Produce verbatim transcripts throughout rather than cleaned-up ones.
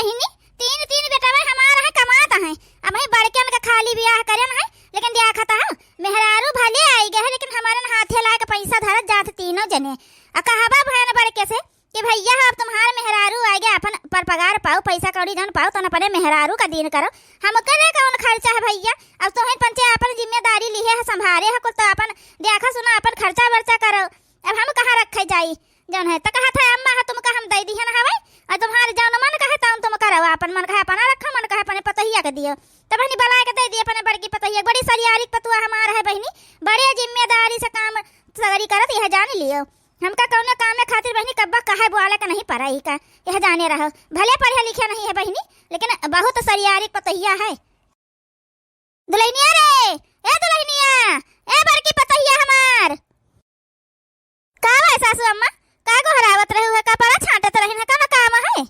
बहिनी, तीन, तीन बेटवा हमार है, कमात है। अबहीं बड़कन का खाली बियाह करेन है, लेकिन देखत है, मेहरारू भले आइ गए है, लेकिन हमरे हाथे लायक पैसा धरत जात तीनों जने। आ कहबा भयन बड़के से कि भइया, अब तुम्हार मेहरारू आइ गए, अपन पर पगार पाओ, पैसा कौड़ी जौन पाओ, तौन अपने मेहरारू का दीन करो। हमके ले कौन खर्चा है भइया? अब तोहन पंचे अपन जिम्मेदारी लिहे है, संभारे है कुल, तो अपन देखा सुना, अपन खर्चा बर्चा करो। अब हम कहाँ रखे जाई? जौन है, त कहत है, "अम्मा है, तुमका हम दइ दिहन हवै, अउर तुम्हार जौन मन कहे, तौन तुम करौ, आपन मन कहे अपना रखा, मन कहे अपने पतोहिया के दियो।" त बहिनी बलाए के दइ दिए अपने बड़की पतोहिया, बड़ी सरियारिक पतुआ हमार है बहिनी, बड़े जिम्मेदारी से काम सगरी करत, यह जान लियो। हमका कौनो कामे खातिर बहिनी कब्बा कहे बोले के नहीं पड़ा ही का, यह जाने रहो। भले पढ़े लिखे नहीं है बहिनी, लेकिन बहुत सरियारिक पतोहिया है। दुलहिनिया रे, ए दुलहिनिया, ए बड़की पतोहिया हमार। का बा सासू अम्मा? का गोहरावत रहू है? कपड़ा छांटत रहिन है, कौनो काम है?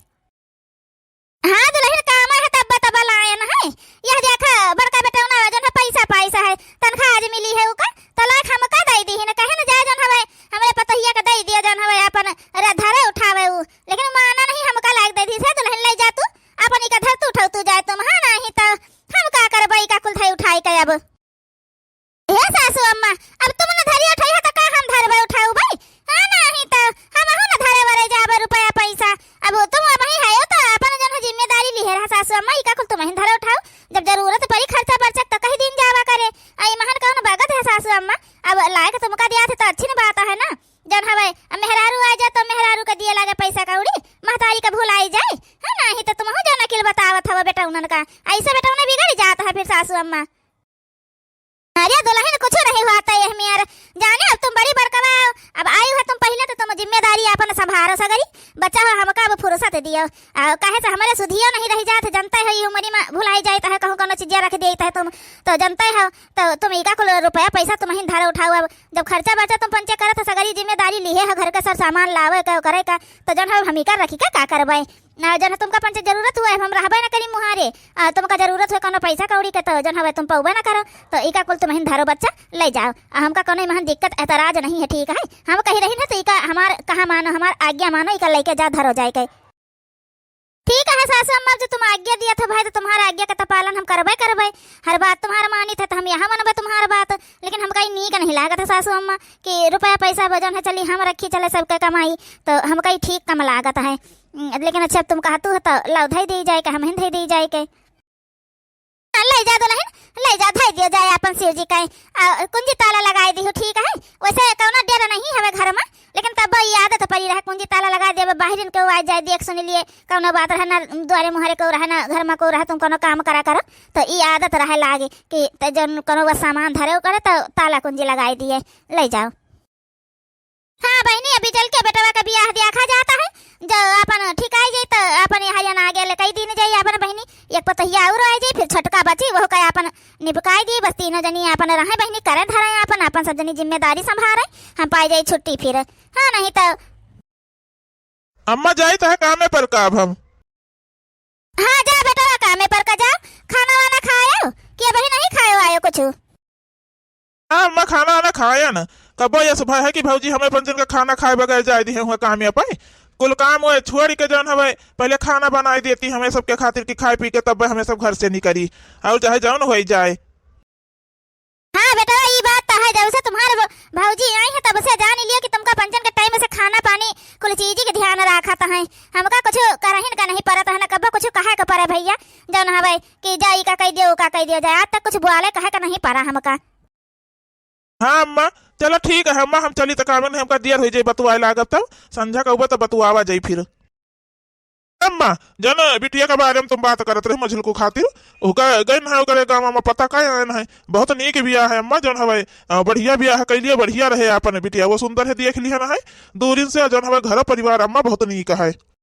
हाँ दुलहिन, काम है, तब्बा तब्बा लायन है। यह देखा, बड़का बेटौना जौन है, पैसा पाइस है, तनखा आज मिली है उका, त लायक हमका दइ दिहिन, कहे न जाए जौन हवै, हमरे पतोहिया के दइ दियो जौन हवै, अपन रे-, धरे उठावे उ। लेकिन माना नहीं, हमका लायक दइ दिहिस है दुलहिन, लइ जा तू, अपन इका धर तू उठाऊ तू जाए तुम, हाँ नहीं त हम का करबै इका कुल धइ उठाई के अब। हे सासू अम्मा, अब तुम न धरी उठाई हो त का हम धरबै उठाउबै? हाँ, नाही त हमहू न धरे बरे जाबै रुपया पैसा। अब तुम अबही है त अपन जौन है जिम्मेदारी लिहे रहा सासू अम्मा, इका कुल तुमहिन धरे उठाउ। जब जरूरत परी खर्चा बर्चा त कहि दिन जावा करे। आ ई महन कौन बगत है सासू अम्मा? अब लायक तुमका दिया थे त अच्छी न बात है ना। जौन हवै, अब मेहरारू आ जा त मेहरारू के दिए लागे पैसा कौड़ी, महतारी के भुलाई जाए। हाँ, नाही त तुमहू जौन अकिल बतावत हवो बेटौनन का, ऐसे बेटौने बिगड़ जात है फिर सासू अम्मा। अरे दुलहिन, कुछ नहीं हुआ था यह मेर। जाने, अब तुम बड़ी बड़कवा हो, अब आयु है तुम, पहिले तो तुम जिम्मेदारी आपन संभारो सगरी। बच्चा हो, हमका अब फुर्सत दियो। आ, काहे से हमरे सुधियो नहीं रहि जात, जनते हो, ई उमरी में भुलाई जाइत है, कहूँ कौनो चीजिया रख देइत है तुम, तो जनते हो, तो तुम इका कुल रुपया पैसा तुमहिन धरे उठाउ। अब जब खर्चा बर्चा तुम पंचे करत हो, सगरी जिम्मेदारी लिहे हो, घर के सब सामान लावे के, करे का, तो जौन हो, हम इका रखी के का करबै? ना, जौन तुमका पंचे जरूरत हुए, हम रहबे ना करी मुहारे। आ, तुमका जरूरत हुए कौनो पैसा कौड़ी के, तो जौन हवे तुम पउबे ना करो, तो इका कुल तुमहिन धरो बच्चा, लइ जाओ। आ, हमका कौनो इमहन दिक्कत एतराज नहीं है, ठीक है? हम कही रही ना, तो इका हमार कहा मानो, हमार आज्ञा मानो, इका लइके जा धरो जाए के। ठीक है सासू अम्मा, जो तुम आज्ञा दिया था भाई, तो तुम्हार आज्ञा का तो पालन हम करबे करबे। हर बात तुम्हार मानी था, तो हम यहाँ मनबे तुम्हार बात। लेकिन हमका ई नीक नहीं लागत है सासू अम्मा कि रुपया पैसा ब जौन है चली हम रखी चले सबके कमाई, तो हमका ई ठीक कम लागत है। उम, लेकिन अच्छा, अब तुम कहतू हो तो लाओ धई दी जाए के, हमहिन धई दी जाए के। हाँ, लइ जा दुलहिन, लइ जा, धई दियो जाए आपन शिव जी का। आ, कुंजी ताला लगाई दिहु, ठीक है? वैसे कौनो डर नहीं हवे घर में, लेकिन तब ई आदत परी रहे, कुंजी ताला लगाई दियो, बाहरिन केहू आ जाए, देख सुन लिए, कौनो बात रहे ना, द्वारे मुहरे केहू रहे ना, घर में केहू रहे, तुम कौनो काम करा करो, तो ई आदत रहे लागे कि त जौन कौनो वो सामान धरे करे, तो ताला कुंजी लगाई दिए, लइ जाओ। हाँ बहिनी, अभी चल के बेटवा का बियाह देखा जाता है, जो आपन ठिकाई जाई तो आपन यहाँ जन आगे ले कई दिन जाई आपन बहिनी, एक पतोहिया और आ जाई, फिर छोटका बची, वहू का आपन निपकाई दी, बस तीनों जनी आपन रहे बहिनी, करे धरे आपन, आपन सब जनी जिम्मेदारी संभारे, हम पाई जाई छुट्टी फिर। हाँ, नहीं तो। अम्मा जाई तो है कामे पर का अब हम। हाँ, जा बेटवा, कामे पर का जा। खाना वाना खायो कि अबही नहीं खायो आयो कुछ? हाँ, अम्मा खाना वाना खायन। कब्बो यस भय है कि भौजी हमें पंचन का खाना खाए बगैर जाए दिहे हुआ कामे पे। कुल काम वो छोड़ के जौन हवे, पहले खाना बनाई देती हमें सबके खातिर कि खाए पी के तब हमें सब घर से निकली। और चाहे जौन होई जाए। हाँ बेटवा, ई बात तो है, जब से तुम्हार भ-, भौजी आई है तब से जान लियो कि तुमका पंचन के टाइम से खाना पानी कुल चीज के ध्यान राखत है। हमका कुछ करहिन का नहीं परत है ना, कब्बो कुछ कहे के परे भैया, जौन हवे कि जा ई का कह दियो, ऊ का कह दियो जाए, आज तक कुछ बोले कहे का नहीं परा हमका। हाँ अम्मा, चलो ठीक है अम्मा, हम चली तो कामे नहीं, हमका देर हो जाई बतुआए लागब, तब संझा का उबा तो बतुआवा जाई फिर। अम्मा, जन बिटिया के बारे में तुम बात करत रहे मझिलकू खातिर, ओका गइन है ओकरे गाँव में पता का आयन है, बहुत नीक बियाह है अम्मा, जौन हवे, अ, बढ़िया बियाह कैलिए, बढ़िया रहे आपन बिटिया, वो सुंदर है देख लिहन है, दूरिन से जौन हवे घर परिवार अम्मा बहुत नीक है।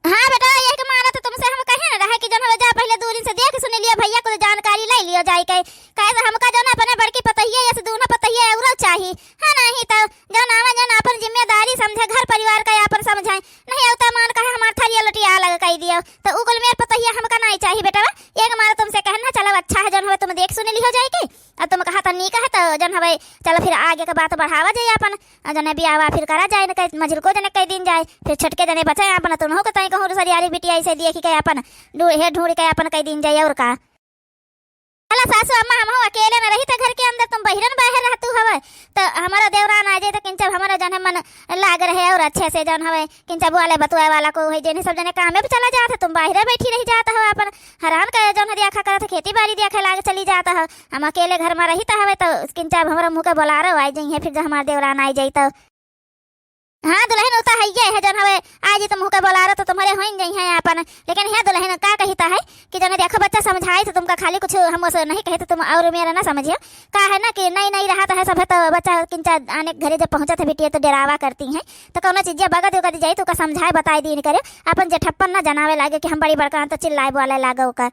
हाँ बेटा, यही के मारे तो तुमसे हम कहे न रहे कि जौन हवे जा पहले दूरिन से देख सुन लियो भैया, कुछ जानकारी ले लियो जाए के, कहे तो हमका जौन अपने बड़की पतोहिया यस दूनो पतोहिया औरो चाही, है नाहीं तो जौन आवे जौन आपन जिम्मेदारी समझे, घर परिवार का आपन समझे, नहीं अउता मान कहे हमार थरिया लोटिया अलग कइ दियो, तो उ कुल मेर पतोहिया हमका नाहीं चाही बेटवा। एक मारे तुमसे कहन ना चलो अच्छा है जौन हवे तुम देख सुन लिहो जाए के, अब तुम कहा तो नीक है तो जौन हवे चलो फिर आगे के बात बढ़ावा जाए आपन, आ जौन बियाह फिर करा जाए न कहे मझिलको जने कइ दीन जाए, फिर छोटके जने बचे आपन तुनहु के तई कहूँ सरियारी बिटिया ऐसे दिए कि कहे आपन ढू-, हे ढूंढ के आपन कइ दीन जाए और का। चला सासू अम्मा, हमहू अकेले न रही त घर के अंदर, तुम बहिरन बाहर रहतू हवे, त हमारा देवरान आ जाए त किंचब हमारा जौन है मन लाग रहे और अच्छे से जौन हवे किंचब वाले बतुआ वाला को है, जेने सब जने काम में भी चला जात है, तुम बाहरे बैठी रही जात हो, अपन हरान का जौन है देखा करत खेती बाड़ी देखे लाग चली जात हो। हम अकेले घर में रही त हवे त किंचब हमारा मुँह के बोलारो आ जाइए, फिर जब हमारा देवरान आ जाए तो हाँ दुलहिन, उ त हइये है जौन हवे, आज ही तुम हुके बोला रहे तो तुम्हरे होइन जइहैं आपन। लेकिन हे दुलहिन, का कहित है कि जौन देखो बच्चा समझाई तो तुमका खाली कुछ हम उसे नहीं कहे तो तुम और मेरा ना समझियो। का है ना कि नई नई रहत है सभे तो बच्चा किंचा आने घरे जब पहुँचत है बिटिया तो डेरावा करती हैं। तो कौनो चीजिया बगद उगद जाई तो का समझाए बताए दीन करे। आपन जेठप्पन ना जनावे लागे कि हम बड़ी बड़का हन तो चिल्लाए बोले लागे ओकर।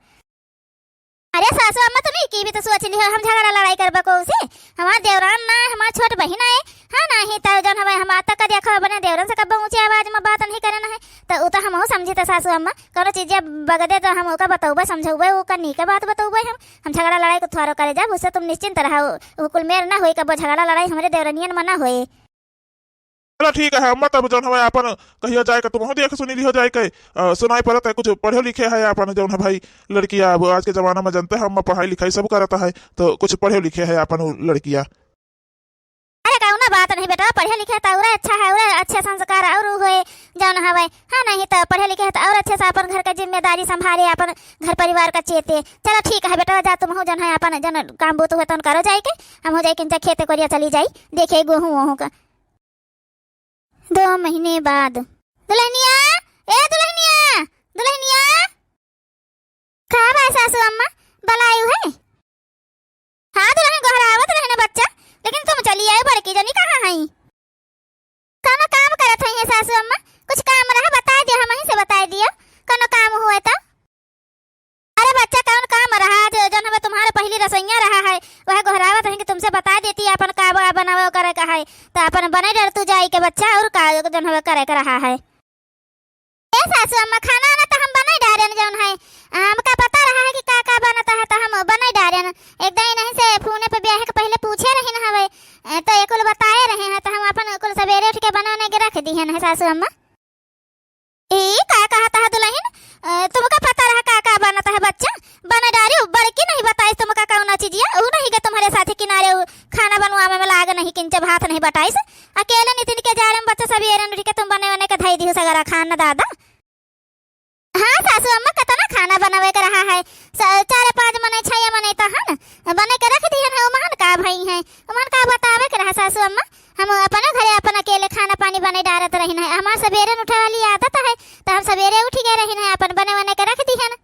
अरे सासू अम्मा, तुम ई की भी तो सोच लिहो, हम झगड़ा लड़ाई करबे को उसे? हमार देवरान ना है, हमार छोट बहिन है। हाँ, नाही तो जौन हवे हम आज तक का देखो, अपने देवरन से कब्बो ऊंची आवाज में बात नहीं करे ना है। तो उ तो हमहू समझी तो सासू अम्मा, कौनो चीज बगदे तो हम ओका बतौबे, समझौबे, ओका नीके बात बतौबे हम। हम झगड़ा लड़ाई को थोरो करे जाब, उससे तुम निश्चिंत रहो, उ कुल मेर ना होई, कब्बो झगड़ा लड़ाई हमरे देवरनियन में ना होई। चला ठीक है अम्मा, तब जौन हवे आपन कहियो जाए के तुमहू देख सुनी लिहो जाए के, अ, सुनाई पड़त है कुछ पढ़े लिखे है आपन जौन है भाई लड़किया। अब आज के जमाना में जानते हैं अम्मा पढ़ाई लिखाई सब करत है, तो कुछ पढ़े लिखे है आपन उ लड़किया। अरे कौनो बात नहीं बेटा, पढ़े लिखे तो और अच्छा है, और अच्छे संस्कार और होए जौन हवे। हाँ नहीं तो पढ़े लिखे है तो और अच्छे से अपन घर का जिम्मेदारी संभाले, अपन घर परिवार का चेते। चलो ठीक है बेटा, जा तुमहू जौन है अपन जौन काम बूत हुए तौन करो जाए के, हमहू जाए के खेते कोरिया चली जाई देखे गेहूँ वहूँ का। दो महीने बाद। दुलहनिया, ए दुलहनिया, दुलहनिया। का बा सासू अम्मा, बलायु है? हाँ दुलहन, गोहरावत रहने बच्चा, लेकिन तुम चली आए, बड़की जनी कहाँ हई? कौनो काम करत हई है सासू अम्मा? कुछ काम रहा बताए दियो, हमहीं से बताए दियो, कौनो काम हुए तो। अरे बच्चा, कौन काम रहा? जो जौन हवे तुम्हारे पहली रसोइया रहा है, वह गोहरावत रही कि तुमसे बता देती अपन का बा-, बनावे करे का है, तो अपन बने डर तू जाई के बच्चा, और का जौन हवे करे के रहा है। ए सासू अम्मा, खाना वाना तो हम बने डारेन जौन है, हमका पता रहा है कि का का बनता है तो हम बने डारेन। एक दिन नहीं से फोने पे ब्याह के पहले पूछे रही न हवे, ए, तो ये कुल बताए रहे हैं, तो हम अपन कुल सवेरे उठ के बना उना के रख दी है न सासू अम्मा। ई का कहत है दुलहिन? अ, तुमका पता रहा का का बनत है बच्चा? बने डारी उ बड़की नहीं बताइस तुमका कौनो चीजिया? उ नहीं के तुम्हरे साथे किनारे उ खाना बनवावे में लाग नहीं किंचे भात नहीं बटाइस? अकेले नितिन के जाड़े में बच्चा सवेरे उठ के तुम बने वने के धई दिहु सगरा खान दादा। हाँ सासू अम्मा, कतना खाना बनावे के रहा है? स-, चार पाँच मने, छह मने तो हन, बने के रख दिहन है, उमहन का भई है, उमहन का बतावे के रहा सासू अम्मा? हम अपने घरे अपन अकेले खाना पानी बने डारत रहिन है। हमार सवेरे उठे वाली आदत है, तो हम सवेरे उठ गए रहिन है, अपन बने वने के रख दिहन।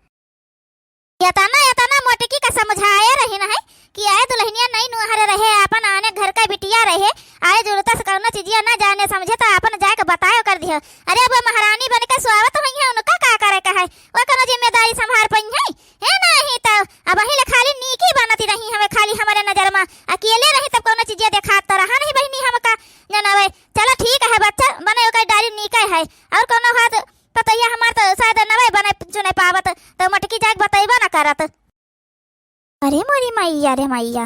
यतना, यतना मोटकी का समझाए रहिन है कि आए दुलहनिया नई नुहर रहे, अपन आने घर का बिटिया रहे, आए जुड़ता से कौनो चीजिया ना जाने समझे, तो अपन जाए के बताए कर दियो। अरे अब वो महारानी बन के स्वावत हुई है, उनका का करे का है? वो कौनो जिम्मेदारी संभार पई है? हे नाही तो, अबहीं ले खाली नीकी बनती रही हवे, खाली हमरे नजर मा। अकेले रही तब कौनो चीजिया देखात तो रहा नहीं बहिनी हमका, जौन हवे। चला ठीक है बच्चा, बने ओकर डारी नीके है। और कौनो हाथ पतैया हमार तो शायद नवे बने चुने पावत, तो मोटकी जाके बतैबा न करत। अरे मोरी मैया रे मैया,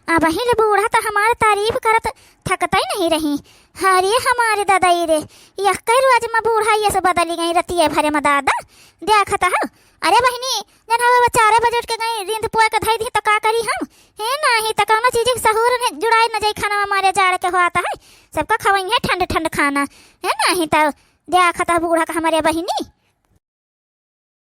अबहीं ले बूढ़ा तो हमार तारीफ करत थकतै नहीं रही। अरे हमारे दादा ई रे, यक्कै रोज मा बूढ़ा ये से बदली गई रतिये भरे मा दादा। देखत हो, अरे बहिनी, जौन हवे वो चारे बजे उठ के गई, रींद पोए के धई दी तो का करी हम? हे नाही तो कौनो चीज के सहूर ने जुड़ाई न जाई, खाना हमारे जाड़ के होत है, सबका खवई है ठंड ठंड खाना। हे नाही तो देखत हो बूढ़ा का हमारे बहिनी।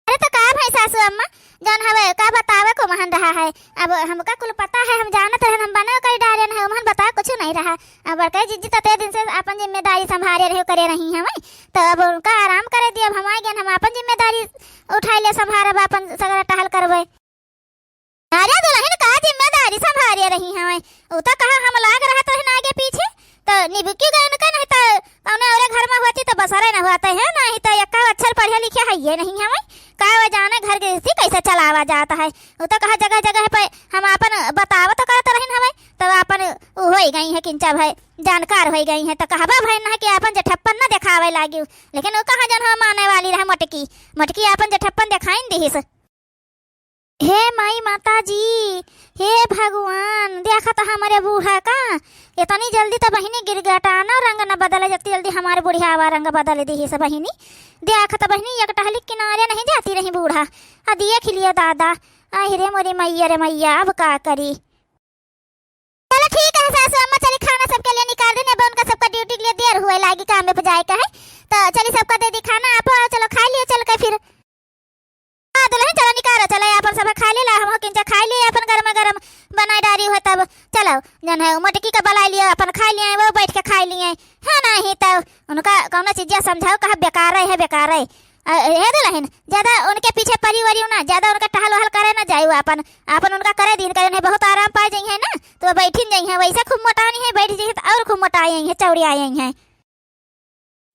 अरे तो का भई सासू अम्मा, जौन हवे का बतावे को महन रहा है। अब हमका कुल पता है, हम जानत रहन, हम बने कई डारेन है, उमहन बतावे कुछ नहीं रहा। अब बड़का जिज्जी तते दिन से अपन जिम्मेदारी संभारे रहे करे रही हमें, तो अब उनका आराम करे दियो। अब हम आ गए, हम अपन जिम्मेदारी उठाई ले, संभारब अपन सगरा टहल करबे। अरे दुलहिन का जिम्मेदारी संभारे रही हमें, उ तो कहा हम लाग रहत रहन आगे पीछे, तो निबकी गए उनका, नहीं तो कौने औरे घर में होती तो बसरे न होते हैं, नहीं तो यक्का अक्षर पढ़े लिखे है ये नहीं हमें। का वो जाने घर गृहस्थी कैसे चलावा जाता है। वो तो कहा जगह जगह पे हम आपन बतावत तो करत रहिन हमें, तो आपन उ होई गई है किंचा भाई, जानकार होई गई है, तो कहबा भाई ना कि आपन जठप्पन न देखावे लागी। लेकिन वो कहा जन हम माने वाली रहे मोटकी, मोटकी आपन जठप्पन देखाइन दिहिस। हे माई माता जी, हे भगवान, देखा तो हमरे बूढ़ा का, इतनी जल्दी तो बहिनी गिरगटानो रंग न बदले, जतनी जल्दी हमारे बुढ़ियावा रंग बदल दिहिस बहिनी। देखा तो बहिनी एक टहली किनारे नहीं जाती रही बूढ़ा, आ देख लियो दादा, आहि रे मोरी मैया रे मैया, अब का करी। चलो ठीक है सासू अम्मा, चली खाना सबके लिए निकाल रही, अब उनका सबका ड्यूटी के लिए देर हुए लागी, काम में जाए का है, तो चली सबका दे दी खाना, आप आओ, चलो खाई लियो चल के फिर। हाँ दुलहिन, चलो निकालो, चलो अपन सब खाई ले ला, हम किंचा खाई लिए अपन गरम गरम बनाए डारी हो तब। चलो जन है मोटकी का बलाई लियो, अपन खाई लिए, वो बैठ के खाई लिए, है ना ही तब। उनका कौनो चीजिया समझाओ, कहा बेकार है, बेकार है। अ, हे दुलहिन, ज्यादा उनके पीछे परी वरी ना, ज्यादा उनका टहल वहल करे ना जाए, वो अपन, अपन उनका करे दिन करे, नहीं बहुत आराम पाए जाई है ना, तो वो बैठिन जाई है, वैसे खूब मोटानी है, बैठ जाई है तो और खूब मोटा आई है, चौड़ी आई है।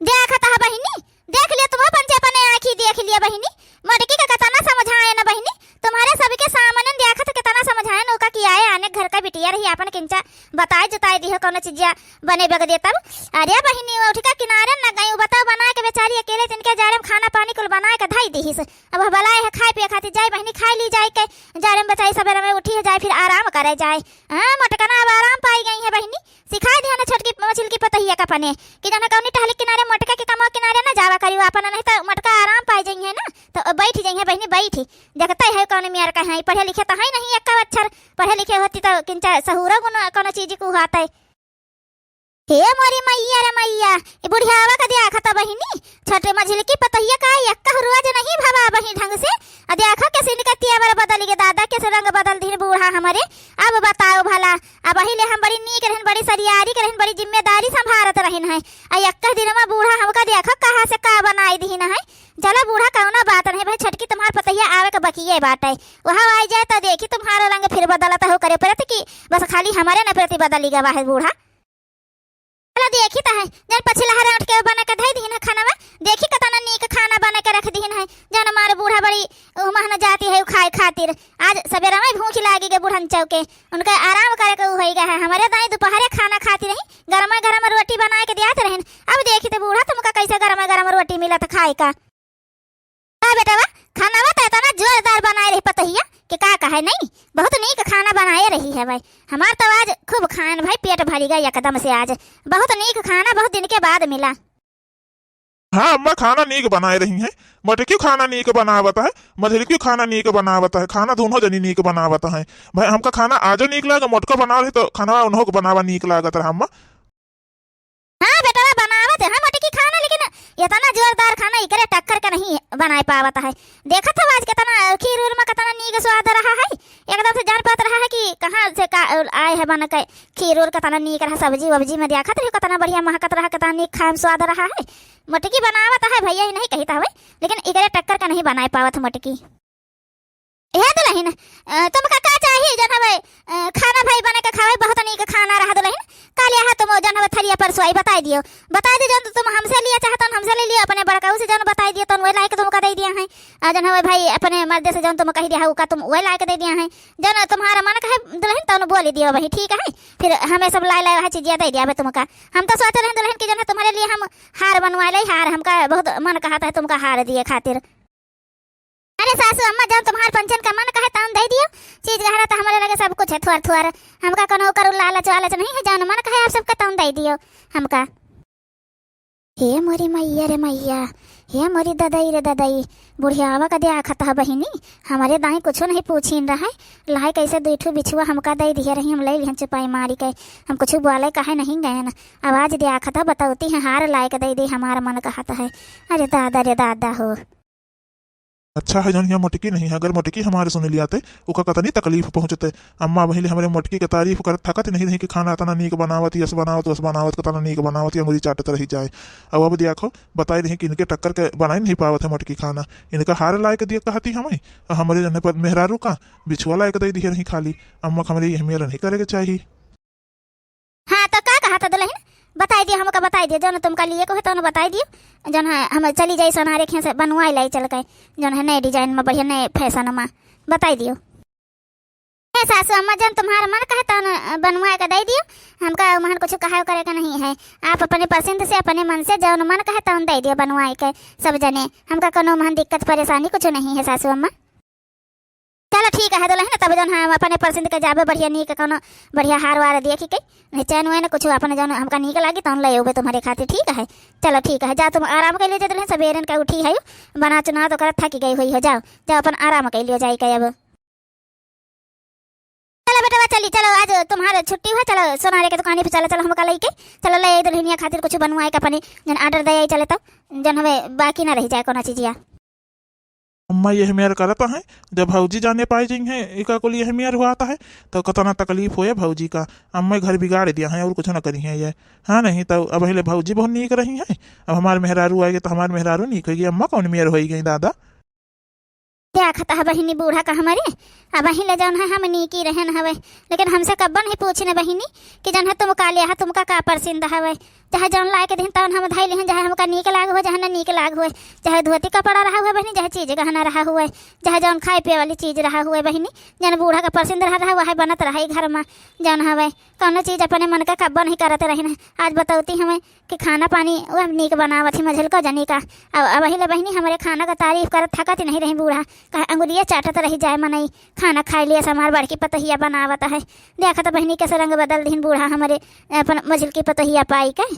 देखत ह बहिनी, देख लियो तुम पंचे अपने आँखी देख लियो बहिनी, मोटकी का कितना समझाए ना बहिनी, तुम्हारे सबके सामने देखत कितना समझाए ना, ओका कि आए आने घर का बिटिया रही, अपन किंचा बताए जुताए दिहो कौनो चीजिया बने बगदे तब। अरे बहिनी, वो उठ के किनारे न गई, बताओ, बना के बेचारी अकेले तिनके जाड़े में खाना पानी कुल बना के धई दिहिस। अब बलाए है खाए पिए खातिर, जाए बहिनी खाए ली जाए के, जाड़े में बेचारी सवेरे में उठी है जाए, फिर आराम करे जाए। हाँ, मोटकना अब आराम पाई गई है बहिनी, सिखाए दिया ना छोटकी मछिलकी पतहिया का पने कि जाना कौनी टहली किनारे मोटका के कमवा किनारे ना जावा करी, वो अपन नहीं तो मोटका आराम पाई जाई है ना, तो बैठ जाई है बहिनी, बैठी। देखते है कौन मेर का है, पढ़े लिखे तो है नहीं एक्का अक्षर, पढ़े लिखे होती तो किंचा सहूरा गुन कौनो चीज को हुआते। हे मोरी मैया रे मैया, ए बुढ़ियावा का देखा त बहिनी, छोटे मझिलकी पतहिया का एक्का रोज नहीं भवा बही ढंग से। आ देखा कैसे इनका तेवर बदल गए दादा, कैसे रंग बदल दिन बूढ़ा हमारे। अब बताओ भला, अब पहिले हम बड़ी नीक रहन, बड़ी सरियारी के रहन, बड़ी जिम्मेदारी संभारत रहन है। आ एक्का दिन में बूढ़ा हमका देखा कहाँ से का बनाई दिन है। चलो बूढ़ा कौनो बात नहीं भाई, छोटकी तुम्हार पतहिया आवे के बकिए बाटे, वहाँ आई जाए तो देखी तुम्हारा रंग फिर बदलत हो करे परत कि बस खाली हमारे न प्रति बदली गवा है बूढ़ा। चलो देखी त है, जन पछिलहरे उठ के बना के धई दिहिन है खानवा, देखी कतना नीक खाना बना के रख दिहिन है। जन हमार बूढ़ा बड़ी उमहन जाती है खाए खातिर, आज सवेरा में भूख लागी गए बूढ़न चौके, उनका आराम करे के उ होई गए है। हमारे दाई दोपहरे खाना खाती रही, गरमा गरम रोटी बना के दियात रहन, अब देखी त बूढ़ा तुमका कैसे गरमा गरम रोटी मिलत खाए का। का बेटवा, खानावा त इतना जोरदार बनाए रही पतहिया कि का कहे नहीं, बहुत नीक खाना बनाए रही है भाई। हमार तो आज खूब खान भाई, पेट भरी गए एकदम से आज, बहुत नीक खाना बहुत दिन के बाद मिला। हाँ अम्मा, खाना नीक बनाए रही हैं, मोटकी खाना नीक बनावत है, मझिलकी खाना नीक बनावत है, खाना दोनों जनी नीक बनावत है। भाई हमका खाना आजो नीक लागे, मोटका बना रही तो खाना उन्हों को बनावा नीक लागत रहा अम्मा। हाँ बेटवा, बनावत है मोटकी खाना, लेकिन इतना जोरदार खाना इकरे टक्कर के नहीं बनाए पावत है। देखत हो आज कितना खीर उर में कितना नीक स्वाद रहा है, एकदम से जान पात रहा है कि कहाँ से का आए है बन के। खीर उर कितना नीक रहा, सब्जी वब्जी में देखत रही कितना बढ़िया महकत रहा, कितना नीक खाए में स्वाद रहा है। मोटकी बनावत है भैया, ही नहीं कही था भाई, लेकिन इकरे टक्कर के नहीं बनाए पावत मोटकी। हे दुलहिन, अ, तुमका का चाही जन हवे, अ, खाना भाई बना के खावे, बहुत नीक खाना रहा दुलहिन। का लिया है तुम जन हवे थरिया परसुआई बताई दियो, बताई दियो जन तुम हमसे लिया चाहत हन हमसे ले लियो, अपने बड़काऊ से जन बताई दियो तन वही लायक तुमका दे दिया है। आ जन हवे भाई अपने मर्दे से जन तुम कही दिया है उका तुम वही लायक दे दिया है। जन तुम्हारा मन कहे दुलहिन तन बोली दियो वही ठीक है, फिर हमें सब लाए लाए वह चीजिया दे दिया बे तुमका। हम तो सोच रहे हैं दुलहिन कि जन तुम्हारे लिए हम हार बनवा ले, हार हमका बहुत मन कहत है तुमका हार दिए खातिर। अरे सासू अम्मा, जौन तुम्हार पंचन का मन कहे तौन दे दियो, चीज गहना तो हमारे लगे सब कुछ है थोर थोर, हमका कोनो करू लालच वालच नहीं है, जौन मन कहे आप सबका तौन दे दियो हमका। हे मोरी मैया रे मैया, हे मोरी ददई रे ददई, बुढ़ियावा का द्याखत ह बहिनी, हमरे दाई कुछो नहीं पूछीन रहे, लाए कैसे दुई ठू बिछुआ हमका दे दिए रही, हम ले लिहन चुपाई मारी के, हम कुछ बोले काहे नहीं गयन। अब आज द्याखत ह बतौती है हार लायक दे दे हमार मन कहत है। अरे दादा रे दादा हो। अच्छा है जौन हियाँ मोटकी नहीं है, अगर मोटकी हमारे सुन लियाते, ओका कतनी तकलीफ पहुँचते। अम्मा पहिले हमरे मोटकी के तारीफ करत थकत नहीं रही कि खाना इतना नीक बनावत, यस बनावत, वस बनावत, कितना नीक बनावत, ये अंगुरी चाटत रही जाए। अब, अब देखो, बताई रही कि इनके टक्कर के बनाई नहीं पावत है मोटकी खाना। इनका हार लायक दिए कहती हमें, और हमरे जने पर मेहरारू का बिछुआ लायक दे दिए रही खाली। अम्मा का हमरे ये मेरा नहीं करे के चाहिए। हाँ, तो का कहा था दुलहिन? बताई दियो, हमका बताई दियो, जौन तुमका लिए को है तौन बताई दियो, जौन है हम चली जाई सोनारे के यहाँ से बनवाई लाई चल के, जौन है नए design में, बढ़िया नए fashion में, बताई दियो। ए सासू अम्मा, जौन तुम्हार मन कहे तौन बनवाए के दे दियो, हमका महन कुछ कहे करे के नहीं है। आप अपने पसंद से, अपने मन से जौन मन कहे तौन दे दियो बनवाए के सब जने, हमका कोनो महन दिक्कत परेशानी कुछ नहीं है सासू अम्मा। चलो ठीक है दुल्हन, तब जौन हम अपने पसंद के जाबे बढ़िया नीक कौनो बढ़िया हार वार देखी के, नहीं चैन वैन कुछ अपने जौन हमका नीक लागी तौन ले अउबे तुम्हारे खातिर, ठीक है। चलो ठीक है, जा तुम आराम कर लियो दुल्हन, सबेरन के उठी है, बना चुना तो कर थक गई हुई हो, जाओ जाओ अपन आराम कर लियो जाई के अब। चलो बेटवा चली, चलो आज तुम्हारे छुट्टी है, चलो सोनारे के दुकानी पे चलो, चलो हमका लेके चलो, ले आई दुल्हनिया खातिर कुछ बनवाए के अपने जौन order दे आई चले तो जौन हमें बाकी ना रह जाए कोनो चीजिया। अम्मा यह मेर करत है, जब भौजी जाने पाए जइहैं, एका कुल यह मेर हुआत है, तो कतना तकलीफ होए भौजी का। अम्मा घर बिगाड़ दिया है और कुछ ना करी है ये। हाँ, नहीं तो अब हिले भौजी बहुत नीक रही है, अब हमार मेहरारू आएगी तो हमार मेहरारू नीक होगी। अम्मा कौन मेर होई गई दादा? देखत है बहिनी बूढ़ा का हमरे, अबहिन ले जौन है हम नीकी रहन हवे, लेकिन हमसे कब्बो नहीं पूछिन बहिनी कि जौन है तुम का लिया है, तुमका का पसंद हवे। चाहे जौन लाए के दिन तौन हम धई लिहन, चाहे हमका नीक लाग हो, चाहे न नीक लाग हो, चाहे धोती कपड़ा रहा हुए बहिनी, चाहे चीज गहना रहा हुए, चाहे जौन खाए पिए वाली चीज रहा हुए बहिनी, जौन बूढ़ा का पसंद रहा, रहा वह बनत रहा ई घर में। जौन हवे कौनो चीज अपने मन का कब्बो नहीं करत रहिन। आज बतौती हमें कि खाना पानी वो नीक बनावत ही मझिलको जनी का। अब, अबही ले बहिनी हमरे खाना का तारीफ करत थकत ही नहीं रही बूढ़ा, कहे अंगुलिया चाटत रही जाए मनई, खाना खाई लिया हमार बड़की पतोहिया बनावत है। देखत बहिनी कैसे रंग बदल दिहिन बूढ़ा हमरे अपन मझिलकी पतोहिया पाई के।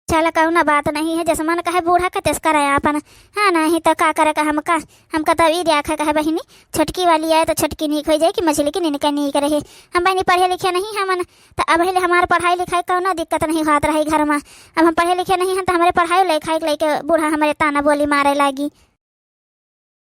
चल कौनो बात नहीं है, जस मन कहे बूढ़ा के तेस करे आपन। हाँ नहीं तो का करे का हमका, हमका तो ई देखा कहे बहिनी, छोटकी वाली आए तो छोटकी नीक हो जाए कि मझिलकी इनका नीक रहे। हम बहिनी पढ़े लिखे नहीं हमन, तो अब हिले हमार पढ़ाई लिखाई कौनो दिक्कत नहीं होत रही घर में। अब हम पढ़े लिखे नहीं हम तो हमारे पढ़ाई लिखाई के लेके बूढ़ा हमारे ताना बोली मारे लागी।